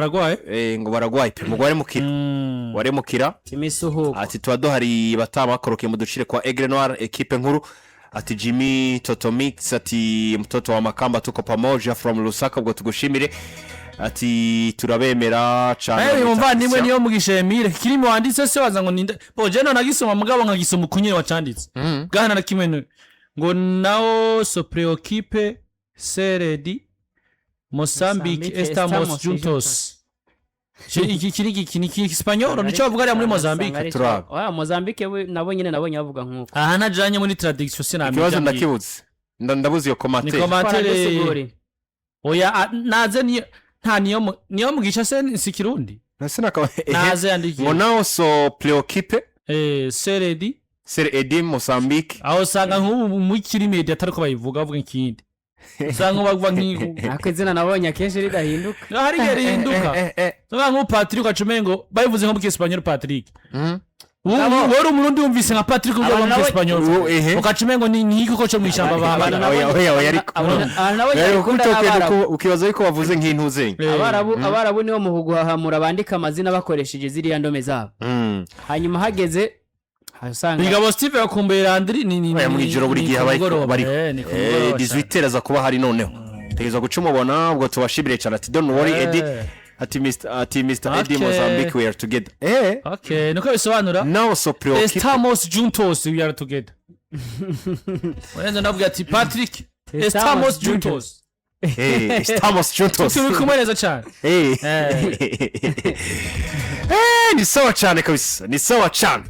Baragwaye. Ngo baragwaye pe, mugware mukira, ware mukira. Imisuhuko. Ati tuba duhari batabakorokeye muducire kwa Aigle Noir, ekipe nkuru. Ati Jimmy Toto Mix, ati mtoto wa Makamba, tuko pamoja from Lusaka. Ubwo tugushimire, ati turabemera cyane. Eh, umuvandimwe niyo mugisha Emile, kirimo wanditse se waza ngo ninde bo je none nagisoma, mugabo nkagisoma ukunyene wacanditse bwana na kimwe ngo não se preocupe, ser de Mozambique, Mozambique, estamos estamos juntos. Iki kiri iki ni Espagnol, nico bavuga ariya muri Mozambique. Turabe. Oya, Mozambique we nabo nyine nabonye bavuga nk'uko. Aha najanye muri traduction sinamenya. Ikibazo ndakibuze. Ndabuze iyo Ni commentaire. commentaire. Twaradusiguriye. Oya, naze niyo nta niyo niyo mugisha se si Kirundi. Nase nakaba Naze yandikiye. Ngo não se preocupe. Ser de Ser de Mozambique. Aho usanga nk'ubu muri kiri media atari ko bayivuga, bavuga ikindi, usanga bavuga nk'iku. Ariko izina nabonye akenshi ridahinduka. Hari igihe rihinduka. Usanga nk'ubu Patrick ugaca ngo bayivuze nko mu Kiespanyol Patrick. Wowe uri Umurundi, wumvise nka Patrick uvuga Abantu mu Kiespanyol, Ubu, ehe. ugaca umengo ni nk'igikoko cyo mu ishyamba Abantu bahamagara. Oya, oya, oya, ariko abantu nabonye Rero bakunda kuko n'Abarabu. ukibaza yuko bavuze nk'intuzenye. Abarabu nibo mu guhahamura bandika amazina bakoresheje ziriya ndome zabo. Hanyuma hageze usanga Bigabo Steve yakumbuye Landry ni Oya, mu ijoro buri ni gihe ku aba mugoroba. bariho. Ni ku mugoroba cyane. 18 aza kuba hari noneho tegereza guca umubona. Ubwo tubashimire cyane. Ati don't worry Eddie, ati Mr Eddie, Mozambique, we are together. Okay, niko bisobanura. Não se preocupe. Estamos juntos, we are together. Urenze ndavuga ati Patrick, estamos juntos. Estamos juntos. Turi kumwe neza cyane. Ni sawa cyane kabisa, ni sawa cyane.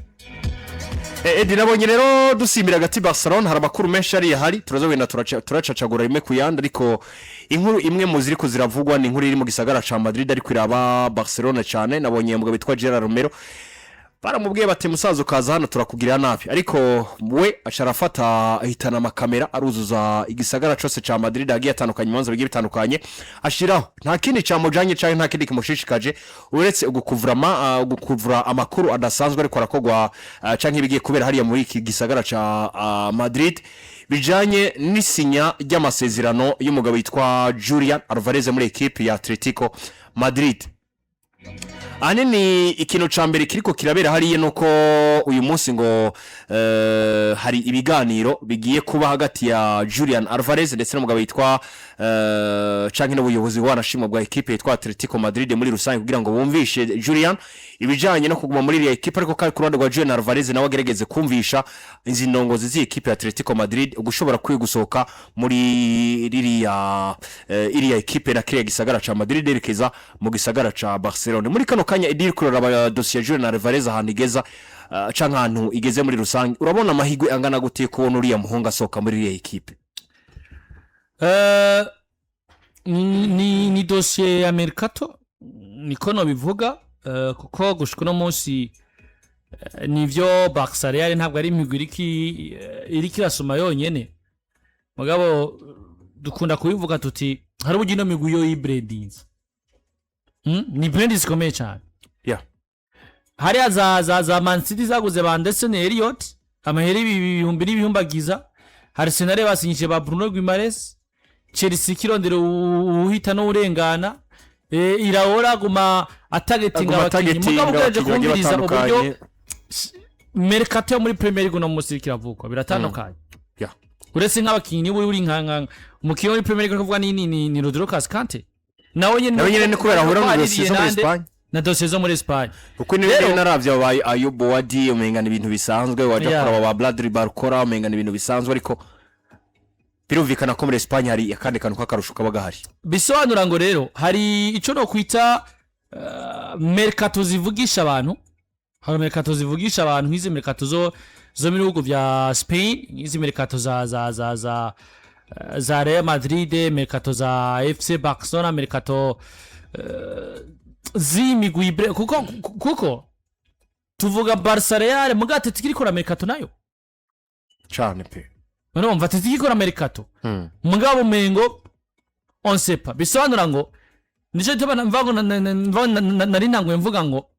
Edi, nabonye rero dusimbira hagati Barcelona, hari amakuru menshi ariya hari, turaza wenda turacacagura rimwe ku yandi, ariko inkuru imwe mu ziri ziravugwa ni inkuru iri mu gisagara ca Madrid, ariko iraba Barcelona cyane. Nabonye umugabo witwa Gerard Romero, baramubwiye bati musaza, ukaza hano turakugirira nabi, ariko we aca arafata ahitana amakamera, aruzuza igisagara cyose cya Madrid agiye atandukanye, ibibanza bigiye bitandukanye ashyiraho. Nta kindi cyamujyanye cyangwa nta kindi kimushishikaje uretse ugukuvura amakuru adasanzwe ariko arakogwa, cyangwa ibigiye kubera hariya muri iki gisagara cya Madrid bijyanye n'isinya ry'amasezerano y'umugabo witwa Julian Alvarez muri ekipi ya Atletico Madrid. Ahanini ikintu cya mbere kiriko kirabera hariya ni uko uyu munsi ngo hari ibiganiro bigiye kuba hagati ya Julian Alvarez ndetse n'umugabo witwa canke n'ubuyobozi wanashimwa bwa ekipe yitwa Atletico Madrid muri rusange, kugira ngo bumvishe Julian ibijanye no kuguma muri iriya ekipe, ariko kandi ku ruhande rwa Julian Alvarez nawe agerageze kumvisha izi ndongozi z'iyi ekipe ya Atletico Madrid gushobora kwiga gusohoka muri ririya iriya ekipe na kiriya gisagara ca Madrid yerekeza mu gisagara ca Barcelona. Muri kano kanya, Edil, kuraraba dosiye ya Julian Alvarez ahantu igeza, canke ahantu igeze muri rusange, urabona amahigwe angana gute kubona uriya muhungu asohoka muri iriya ekipe? Ni dosiye ya mercato, niko nobivuga, kuko gushika uno munsi nivyo Barca, Real ntabwo ari imigwi iriko irasoma yonyene, mugabo dukunda kubivuga tuti hari uburyo ino migwi yo yibrandinze. Ni brand zikomeye cyane. Hariya za Man City zaguze ba Anderson Elliot amahera ibihumbi n'ibihumbagiza, Arsenal basinyije ba Bruno Guimaraes, Chelsea kirondera uwuhita n'urengana, Iraola aguma atagetinga Aguma abakinyi, atagetinga mugabo ugerageje abakinyi bagiye kumviriza uburyo batandukanye. Mercato yo muri Premier League uno munsi iriko iravugwa biratandukanye. Uretse nk'abakinyi, niba uri nka umukinyi wo muri Premier League uri kuvuga ni Rodrigo Cascante, nawe nyene. Nawe nyene ni kubera ahura ko na dosiye zo muri aririye nande? Espagne. Na dosiye zo muri Espagne. Kuko niyo Rero- rero naravye abaye Ayubu Wadi, umenga ni ibintu bisanzwe, waja kuraba ba Bradley Barcola, umenga ni ibintu bisanzwe, ariko birumvikana ko muri Espagne hari akandi kantu k'akarusho kaba gahari. Bisobanura ngo rero hari icyo no kwita mercato zivugisha abantu. Hari mercato zivugisha abantu nk'izi mercato zo mu bihugu bya Spain, nk'izi mercato za Real Madrid, mercato za FC Barcelona, mercato z'imigwi kuko tuvuga Barca, Real, muga Atletico ikora mercato nayo. Cane pe. Urumva Atletico ikora mercato, mugabo umengo on sait pas. Bisobanura ngo nicyo gituma mvuga ngo nari ntanguye mvuga ngo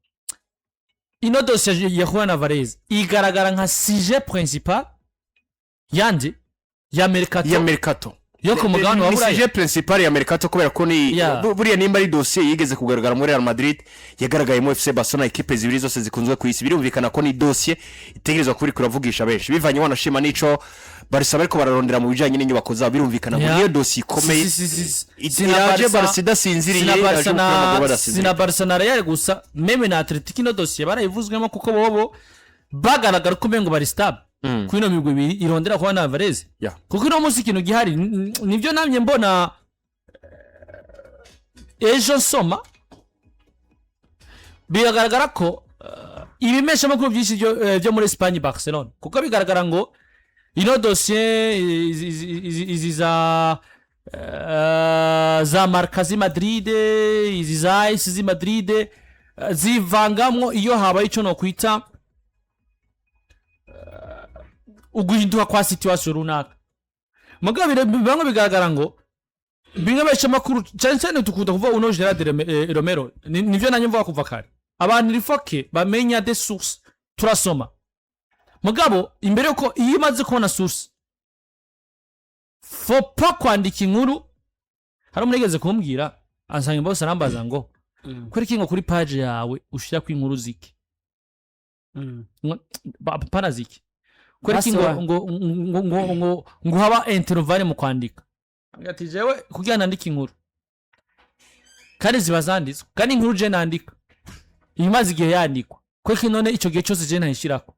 ino dosiye ya Julian Alvarez igaragara nka sujet principal yandi ya mercato. Ya mercato. Yo ku mugabane wa Ni Buraya. Sujet principal ya mercato, kubera ko ni buriya nimba ari dosiye yigeze kugaragara muri Real Madrid, yagaragaye muri FC Barcelona, ekipe zibiri zose zikunzwe ku isi, birumvikana ko ni dosiye itegerezwa kuba iriko iravugisha benshi, bivanye wanashima n'ico Barca bariko bararondera mu bijanye n'inyubako zabo. Birumvikana ngo niyo dosiye ikomeye. Si na Iraje Barca- Barca idasinziriye, sina iraje Barca umupira w'amaguru badasinziriye. Sina Barca na Real gusa, même na Atletico ino dosiye barayivuzwemo, kuko bobo bagaragara ko umengo bari stable kuri ino migwi ibiri irondera kuba na Alvarez. Kuko ino munsi ikintu gihari nibyo namye mbona, ejo nsoma, biragaragara ko ibimeshamakuru byinshi byo muri Espagne, Barcelona, kuko bigaragara ngo ino dosiye izi za Marca z'i Madrid, izi za AS z'i Madrid, zivangamwo iyo habaye icyo nokwita uguhinduka kwa situation runaka. Mugabo bamwe bigaragara ngo bimwe amakuru, cyane cyane dukunda kuvuga uno Gerard Romero, nivyo nanjye mvuga kuva kare, abantu rifoke bamenya des sources. Turasoma, mugabo imbere yuko iyo umaze kubona source, faut pas kwandika inkuru. Hari umuntu yigeze kumbwira, ansanga bose, arambaza ngo kuri ngo kuri page yawe ushirako inkuru ziki? Pana ziki, kuri iki ngo Basoba. ngo haba intervalle mu kwandika. Ambwira ati jewe kugira nandike inkuru, kandi ziba zanditswe, kandi inkuru je nandika imaze igihe yandikwa, kweki none ico gihe cyose je ntayishirako?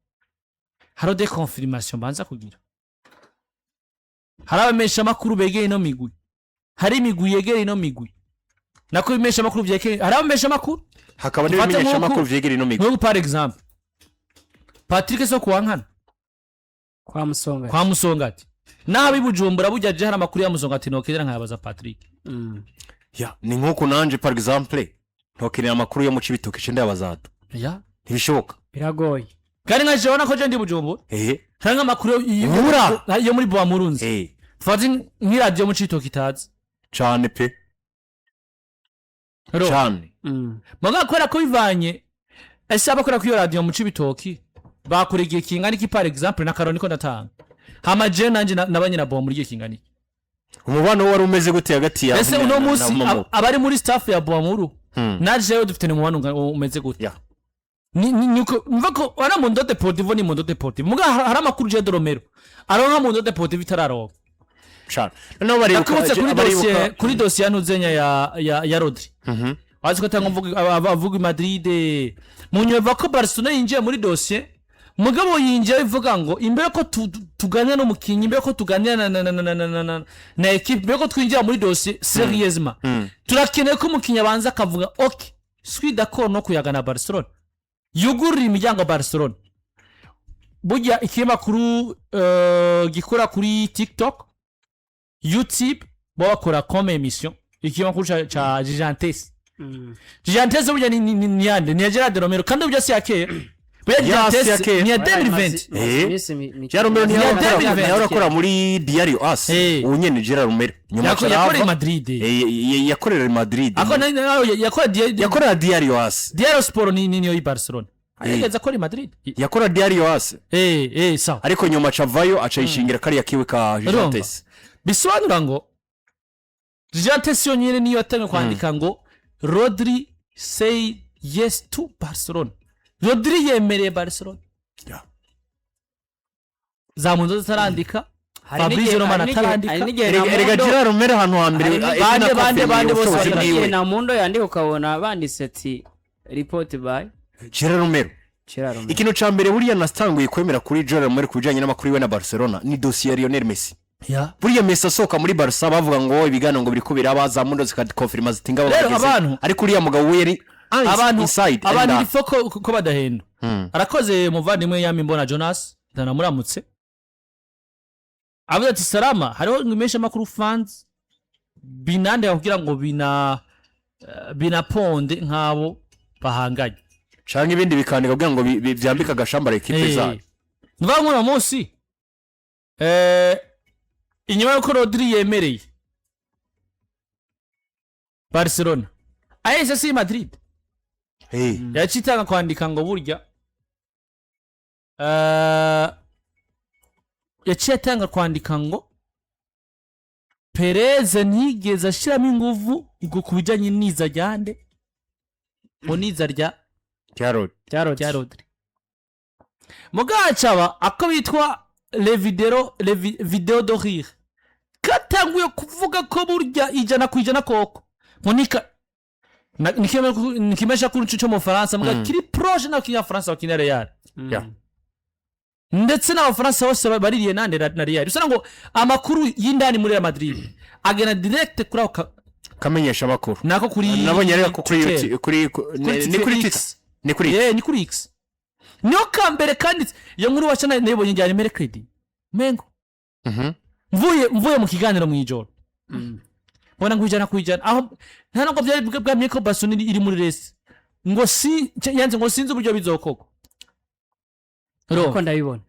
Hariho des confirmations mbanza kugira, hari abamesha amakuru begeye ino migwi, hari imigwi yegereye ino migwi, nako ibimesha amakuru vyegereye, hari abamesha amakuru hakaba Dufate n'ibimenyeshamakuru vyegereye ino migwi. Nk'ubu par exemple Patrick so kuwankana kwa Musonga. Kwa Musongati, naho i Bujumbura burya je hari amakuru ya Musongati nokegera nkayabaza Patrick. Ya, ni nk'uko nanje par exemple ntokenera amakuru yo mu Cibitoke ce ndayabaza. Ntibishoboka. Biragoye. Kandi nka jewe nako je ndi Bujumbura, hari nk'amakuru Ubura. yo muri Bwamurunzi, fati nk'iradiyo mu Cibitoke itazi. Cane pe. Cane. Mugabo kubera ko bivanye, ese abakora kuri iyo radiyo mu Cibitoki bakora igihe kingana iki? Par exemple na karoni ko ndatanga, hama je nanje nabanye na Boa muri igihe kingana iki? Umubano wari umeze gute hagati yawe Ese uno na munsi Momo? Abari muri staff ya Boamuru na jewe dufite umubano umeze gute? Niko mva ko wana Mundo Deportivo ni Mundo Deportivo, muga hari amakuru je de Romero aronka Mundo Deportivo itararonka. Cane, noneho baribuka Nakubutse kuri baribuka dosiye, kuri dosiye ya ntuzenya ya Rodri. Wazi ko atanga mvuga avuga i Madrid mu nyuma ko Barcelona yinjiye muri dosiye, mugabo yinjiye bivuga ngo imbere ko tuganira n'umukinnyi, imbere ko tuganira na équipe, imbere ko twinjira muri dosiye sérieusement, turakeneye ko umukinnyi abanza akavuga: "Ok, suis d'accord no kuyaga na Barcelona", yugurura imiryango Barcelona. Burya ikinyamakuru gikora kuri TikTok, YouTube, bo bakora comme émission, ikinyamakuru ca Gigantes. Gigantes burya ni yande? Ni ya Gerard Romero, kandi burya si ya kera burya. Ya, si ya Gigantes kera. ni ya 2020. Gerard Romero Ni ya 2020. ntiyahora akora muri Diario AS? Ubu nyene Gerard Romero nyuma Yakoreye Madrid. Yakorera i Madrid. Ako yakoreye Yakorera Diario AS. Diario Sport ni niyo i Barcelona, yageze akora i Madrid. Yakora Diario AS. Sawa. Ariko nyuma aca avayo, aca yishingira kariya kiwe ka Urumva? Gigantes. Bisobanura ngo Gigantes yonyine niyo yatangiye kwandika ngo "Rodri say yes to Barcelona", Rodri yemereye Barcelona. Za Mundo zitarandika, Fabrizio Romano atarandika. Erega Gerard Romero ahantu hambere Bande bose ubushobozi bagaragara. bwiwe. Na Mundo yandika ukabona banditse ati "Report by Gerard Romero". Gerard Romero. Ikintu ca mbere buriya natanguye kwemera kuri Gerard Romero ku bijanye n'amakuru yiwe na Barcelona ni dosiye ya Lionel Messi. Buriya Messi asohoka muri Barca, bavuga ngo ibiganiro ngo biriko biraba, za Mundo zikakonfirima ziti ngabo Rero bageze. Ariko uriya mugabo we yari abantu inside abantu and ifo ko badahenda. Arakoze muvandimwe yami mbona Jonas, ndanamuramutse, avuze ati salama, hariho imesha makuru fans binandika kugira ngo binaponde nk'abo bahanganye. Canke ibindi bikandika kugira ngo vyambike agashambara ekipe zayo. Ni ukuvuga ngo uno munsi, inyuma y'uko Rodri yemereye Barcelona, AS Madrid yacitanga kwandika ngo burya yaciye atanga kwandika ngo Perez ntiyigeze ashyiramo inguvu ngo ku bijyanye n'iza rya nde, ngo n'iza rya rya Rodri. Rya Rodri. Mugacaba ako bitwa le vidéo, le vidéo de rire katanguye kuvuga ko burya 100% koko ngo nika nikimesha kuri cyo mu Faransa muga kiri proche na kinyafaransa bakina Real, ndetse n'Abafaransa bose baririye nande na Real. Bisa ngo amakuru y'indani muri Real Madrid agenda direct kuri ako kamenyesha amakuru. Nako kuri Nabonye rero ko kuri Twitter. Kuri ni kuri X. Twitter, ni kuri X. Ni kuri X niyo kambere kanditse iyo nkuru. Waca nayibonye njyana mercredi mengo mvuye mu kiganiro mu ijoro, mbona ngo 100% aho nta nubwo byari bwamenye ko Barcelona iri muri race, ngo si yanze, ngo sinzi uburyo bizokorwa. Uko ndabibona.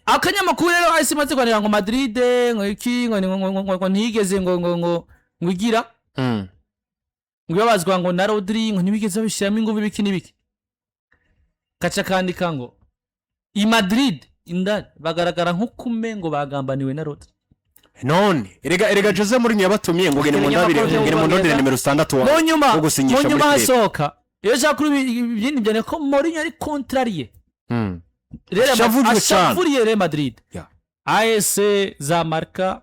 Akanyamakuru rero ahise imaze kwandika ngo Madrid ngo iki, ngo ntiyigeze ngo igira ngo ibabazwa ngo na Rodri, ngo ntibigeze babishyiramo ingufu, ibiki n'ibiki. Gaca kandika ngo i Madrid indani bagaragara nk'ukume ngo bagambaniwe na Rodri. None erega Jose Mourinho yabatumye ngo gende mu ndabire, Ibinyamakuru byo mu ngene mu ndondere Bwongereza. nimero 6 wa Mu nyuma wo gusinyisha mu nyuma muri club. hasohoka iyo ushaka kuri ibindi byane ko Mourinho ari contrarié. Real Ashavujwe cyane. Ashavuriye Real Madrid. AS za Marca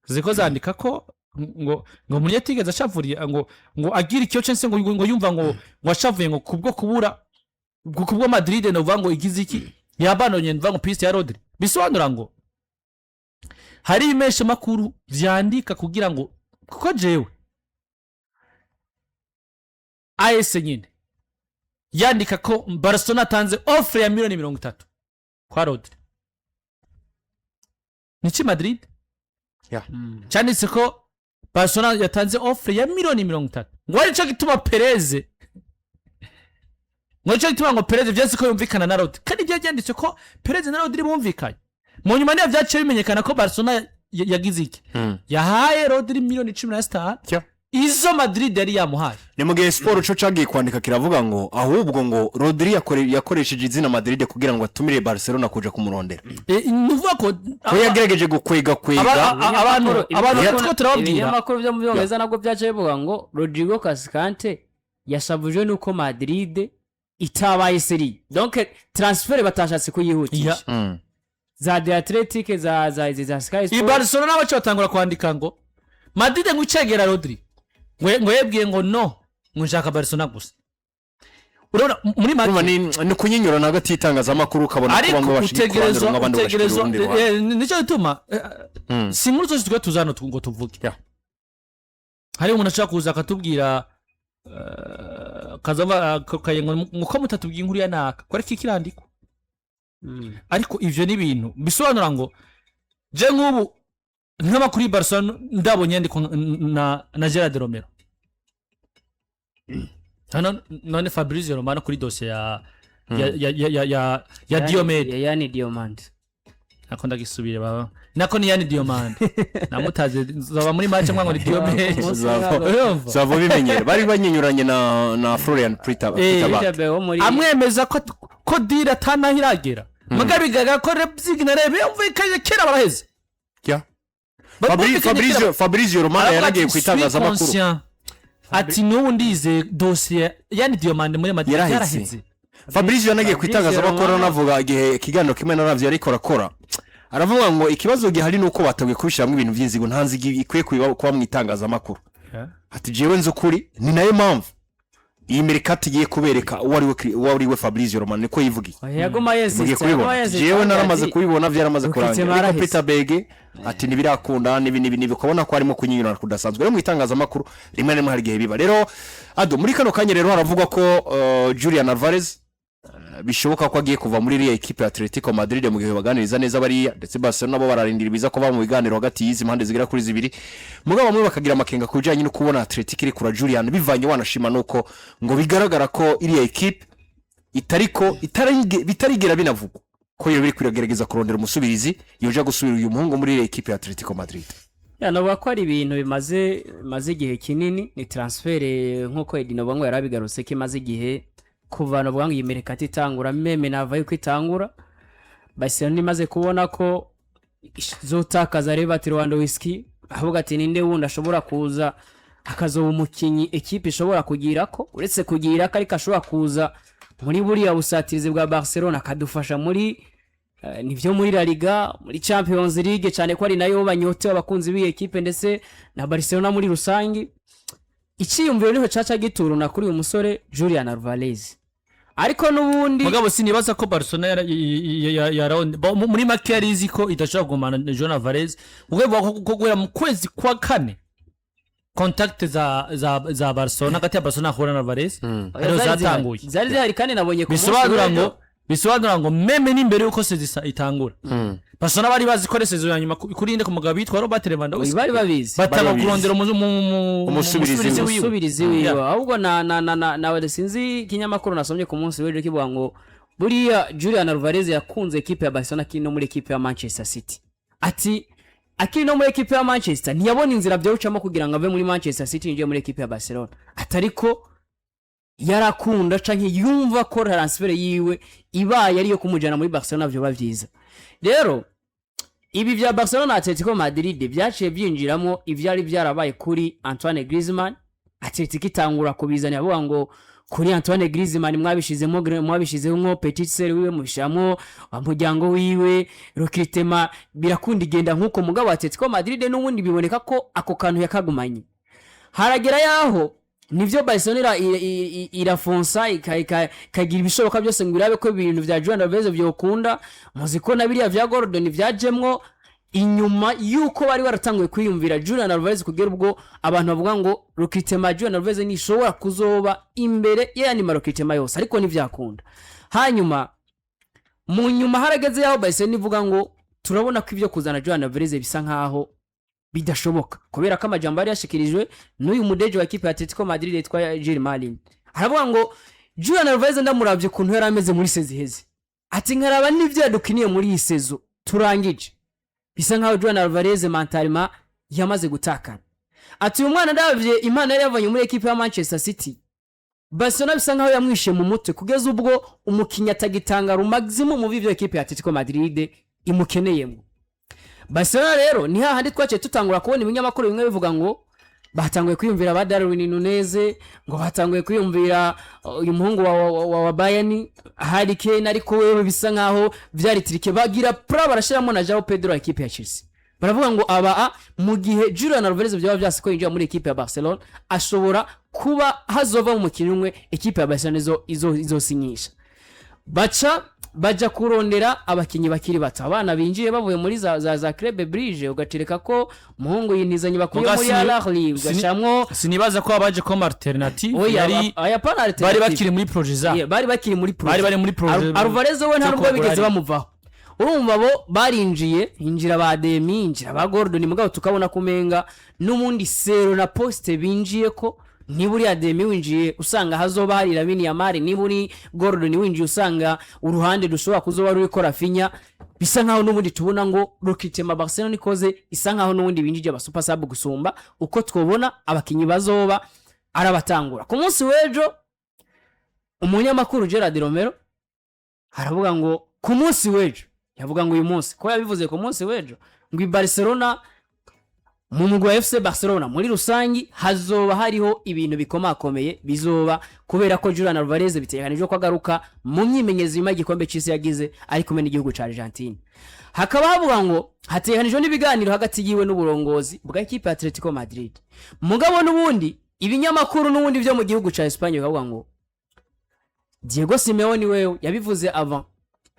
ziko zandika ko ngo Mourinho atigeze ashavuriye, ngo agira icyo cyose, ngo yumva ngo ashavuye ngo kubwo kubura kubwo Madrid, no ngo igize iki, yabanonye mvuga ngo piste ya Rodri. Bisobanura ngo hari ibimesha makuru vyandika kugira ngo, kuko jewe AS nyine yandika ko Barcelona atanze offre ya miliyoni 30 kwa Rodri, niki Madrid cyanditse ko Barcelona yatanze offre ya miliyoni 30, ngo aricyo gituma Perez, ngo aricyo gituma ngo Perez byanditse ko yumvikana na Rodri, kandi byari byanditse ko Perez na Rodri bumvikanye. Mu nyuma niyo byaciye bimenyekana ko Barcelona yagize iki, yahaye Rodri miliyoni 15 izo Madrid yari yamuhaye. Ni mu gihe Siporo co cagiye kwandika kiravuga ngo ahubwo ngo Rodri yakoresheje izina Madrid kugira ngo atumire Barcelona kuja kumurondera. Ni ukuvuga ko Ko yagerageje gukwega kwega. Abantu two turababwira. Ibinyamakuru byo mu Bwongereza nabwo byaciye bivuga ngo Rodrigo Cascante yashavujwe nuko Madrid itabaye sérieux, donc transfert batashatse kuyihutisha. Za The Athletic, za Sky I Sports. Barcelona baca batangura kwandika ngo Madrid ngo icegera Rodri, ngo yebwiye ngo no, ngo nshaka Barcelona gusa. Urabona muri Urumva make ni kunyinyurana hagati y'itangazamakuru, ukabona ko ariko bamwe bashyigikiye uruhande utegerezwa rumwe, abandi bagashyigikira utegerezwa urundi ruhande. Nicyo gituma si inkuru zose twe tuza hano ngo tuvuge. Hari umuntu ashobora kuza akatubwira, kaza ngo ko mutatubwiye inkuru ya naka, ko ariko ikirandikwa. Ariko ivyo ni ibintu bisobanura ngo je nk'ubu nk'amakuru y'i Barcelona ndabonye yandikwa na Gerard Romero hano. None Fabrizio Romano kuri dosiye ya Diomede. Ya Yani Diomande. Nako ndagisubire baba, nako ni Yani Diomande, namutaze zaba muri match mwa ngo ni Diomede. Urumva? Zava bimenyere bari banyinyuranye na Florian Pieter. Peter wo muri Amwemeza ko deal atanaho iragera, muga bigaragara ko Leipzig na Real bumvikanye kera baraheze. Bumvikanye kera. Fabrizio Romano Aravuga yaragiye ati, ku itangazamakuru. "Suis conscient." Ati n'ubu ndizeye dosiye Yani Diomande muri Madrid Yaraheze. yaraheze. Fabrizio yanagiye ku Fabrizio itangazamakuru, Romano. anavuga igihe ikiganiro kimwe naravyo ariko arakora, aravuga ngo ikibazo gihari ni uko bateguye kubishyiramo ibintu by'inzigo, nta nzigo ikwiye kuba mu itangazamakuru. Ati jewe nzi ukuri, ni nayo mpamvu iyi mercato igiye kubereka uwo ari we uwo ari we. Fabrizio Romano niko yivugiye. Yaguma Mugiye yesitse kubibona, jewe naramaze kubibona, byaramaze Rukitse kurangira, ariko marahise. Peter Bege ati ntibirakunda nibi nibi nibi, ukabona ko harimo kunyinyurana kudasanzwe. Rero mu itangazamakuru rimwe na rimwe hari igihe biba. Rero ado muri kano kanya rero haravugwa ko Julian Alvarez bishoboka ko agiye kuva muri iriya ekipe ya Atletico Madrid mu gihe baganiriza neza bariya, ndetse Barcelona nabo bararindira ibiza kuva mu biganiro hagati y'izi mpande zigera kuri zibiri. Mugabo bamwe bakagira amakenga ku bijyanye no kubona Atletico iri kura Julian, bivanye wanashima nuko ngo bigaragara ko iriya ekipe itariko bitarigera binavugwa ko iyo biri kwiragerageza kurondera umusubirizi yoja gusubira uyu muhungu muri iriya ekipe ya Atletico Madrid. Yanavuga ko ari ibintu bimaze igihe kinini. Ni transfert nk'uko Edino Bongo yari abigarutse ko imaze igihe, kuva navuga ngo iyi mercato itangura, même nava yuko itangura, Barcelona imaze kubona ko izotakaza Robert Lewandowski. Avuga ati: "Ninde wundi ashobora kuza akazoba umukinyi ekipe ishobora kugira ko uretse kugira ko, ariko ashobora kuza muri buriya busatirizi bwa Barcelona, akadufasha muri nivyo muri La Liga, muri Champions League, cyane ko ari nayo banyotewe abakunzi b'iyi ekipe ndetse na Barcelona muri rusange." Icyiyumviro niho caca gituruna kuri uyu musore Julian Alvarez, ariko n'ubundi Mugabo sinibaza ko Barcelona muri make yari izi ko idashobora kugumana na Julian Alvarez, kuko bivuga ko guhera mu kwezi kwa kane contact za Barcelona, hagati ya Barcelona na Julian Alvarez, ariho Zari zihari. zatanguye. Zari zihari, kandi nabonye ku munsi Bisobanura w'ejo- ngo même n'imbere y'uko saison itangura, Barcelona bari bazi ko ari saison ya nyuma kuri inde, ku mugabo witwa Robert Lewandowski. Bari babizi. Batanga Bari babizi. kurondera Umusubirizi umusubirizi wiwe. Umusubirizi wiwe. Ahubwo na sinzi ikinyamakuru nasomye ku munsi w'ejo kivuga ngo buriya Julian Alvarez yakunze ekipe ya Barcelona akiri no muri ekipe ya Manchester City. Ati akiri no muri ekipe ya Manchester ntiyabona inzira byawucamo kugira ngo ave muri Manchester City yinjiye muri ekipe ya Barcelona, atariko yarakunda canke yumva ko transfert yiwe ibaye ariyo kumujana muri Barcelona vyoba vyiza. Rero ibi vya Barcelona na Atletico Madrid byaciye byinjiramo ivyari byarabaye kuri Antoine Griezmann. Atletico itangura kubizanira, avuga ngo kuri Antoine Griezmann mwabishizemo, mwabishizemo petite sœur wiwe, mubishiramo umuryango wiwe, recrutement birakunda igenda nk'uko. Mugabo Atletico Madrid n'ubundi biboneka ko ako kantu yakagumanye. Haragera yaho nivyo Barcelona irafonsa, ikagira ibishoboka byose ngo irabe ko ibintu vya Julian Alvarez vyokunda. Muzi ko na biriya vya Gordon vyajemwo inyuma yuko bari baratanguye kwiyumvira Julian Alvarez, kugera ubwo abantu bavuga ngo recrutement Julian Alvarez ntishobora kuzoba imbere y'ayandi ma recrutement yose, ariko ntivyakunda. Hanyuma mu nyuma harageze yaho Barcelona ivuga ngo turabona ko ibyo kuzana Julian Alvarez bisa nkaho bidashoboka, kubera ko amajambo yari yashikirijwe n'uyu mudeje wa ekipe ya Atletico Madrid yitwa Gil Marin. Aravuga ngo Julian Alvarez ndamuravye ukuntu yari ameze muri saison iheze, ati nkaraba n'ivyo yadukiniye muri iyi saison turangije, bisa nkaho Julian Alvarez mentalement yamaze gutakara. Ati uyu mwana ndavye impano yari yavanye muri ekipe ya Manchester City, Barcelona bisa nkaho yamwishe mu mutwe, kugeza ubwo umukinnyi atagitanga maximum mu b'ivyo ekipe ya Atletico Madrid imukeneyemo. Barcelona rero ni hahandi twaciye tutangura kubona ibinyamakuru bimwe bivuga ngo batanguye kwiyumvira ba Darwin Nunez, ngo batanguye kwiyumvira uyu muhungu wa Bayern Harry Kane, ariko wewe bisa nkaho vyari tricky. Bagira pra barashiramo na Joao Pedro wa ekipe ya Chelsea. Baravuga ngo aba mu gihe Julian Alvarez byaba vyase ko yinjira muri ekipe ya Barcelona, ashobora kuba hazova mu mukino umwe ekipe ya Barcelona izosinyisha. Baca baja kurondera abakinyi bakiri bato, abana binjiye bavuye muri za Club Brugge, ugatereka ko umuhungu yintizanye bakuye Muga muri Al Ahly, ugashamwo sinibaza ko abaje comme alternative Oya, yari aya pana bari alternative. bakiri muri projet zabo. Yeah, bari bakiri muri projet. Bari bari muri projet Alvarez we nta zo nubwo kugura bigeze bamuvaho. Urumva bo barinjiye, hinjira ba Demi, hinjira ba Gordon, mugabo tukabona kumenga n'ubundi sero na poste binjiye ko niba uri Ademi winjiye usanga hazoba hari Lamine Yamal, niba uri Gordon winjiye usanga uruhande rushobora kuzoba ruriko Raphinha. Bisa nkaho n'ubundi tubona ngo recrutement Barcelona ikoze isa nkaho n'ubundi binjije aba super sub gusumba uko twobona abakinyi bazoba arabatangura. Ku munsi w'ejo umunyamakuru Gerard Romero aravuga ngo ku munsi w'ejo, yavuga ngo uyu munsi ko yabivuze ku munsi w'ejo, ngo i Barcelona, mu mugwi wa FC Barcelona muri rusangi, hazoba hariho ibintu bikomakomeye bizoba, kubera ko Julian Alvarez bitegekanijwe ko agaruka mu myimenyerezo nyuma y'igikombe cy'isi yagize ari kumwe n'igihugu ca Argentine. Hakaba havuga ngo hategekanijwe n'ibiganiro hagati yiwe n'uburongozi bwa ekipe ya Atletico Madrid. Mugabo n'ubundi ibinyamakuru n'ubundi byo mu gihugu ca Espagne bikavuga ngo Diego Simeone wewe yabivuze avant,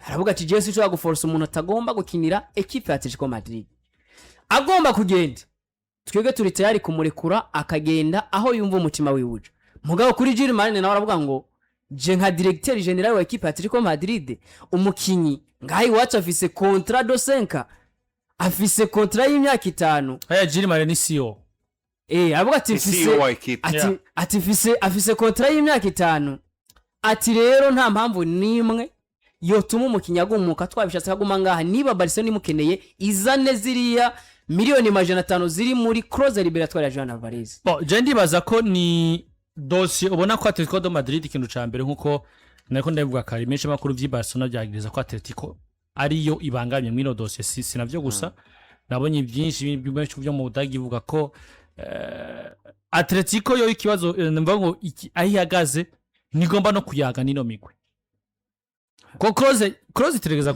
aravuga ati jewe sinshobora guforsa umuntu atagomba gukinira ekipe ya Atletico Madrid. Agomba kugenda, twebwe turi tayari kumurekura akagenda aho yumva umutima wiwuja. Mugabo kuri Gil Marin nawe aravuga ngo je nka directeur général wa ekipe ya Atletico Madrid, umukinyi ngaha iwacu afise contrat de 5, afise contrat y'imyaka 5. Aya Gil Marin ni CEO. Aravuga ati Ni mfise CEO wa ekipe. ati, ati afise contrat y'imyaka 5, ati rero nta mpamvu n'imwe yotuma umukinnyi agumuka. Twabishatse akaguma ngaha. Niba Barcelona imukeneye, izane ziriya miliyoni 500 ziri muri clause libératoire ya Julian Alvarez. Bon, je ndibaza ko ni dossier ubona ko Atletico de Madrid, ikintu ca mbere nkuko nariko ndabivuga kare, menshi makuru vy'i Barcelona byagiriza ko Atletico ariyo ibangamye mwino dossier. Si sinavyo gusa. Nabonye byinshi byinshi byo mu Budage ivuga ko Atletico yo ikibazo, mvuga ngo aho ihagaze ntigomba no kuyaga n'ino migwi ko clause itegereza.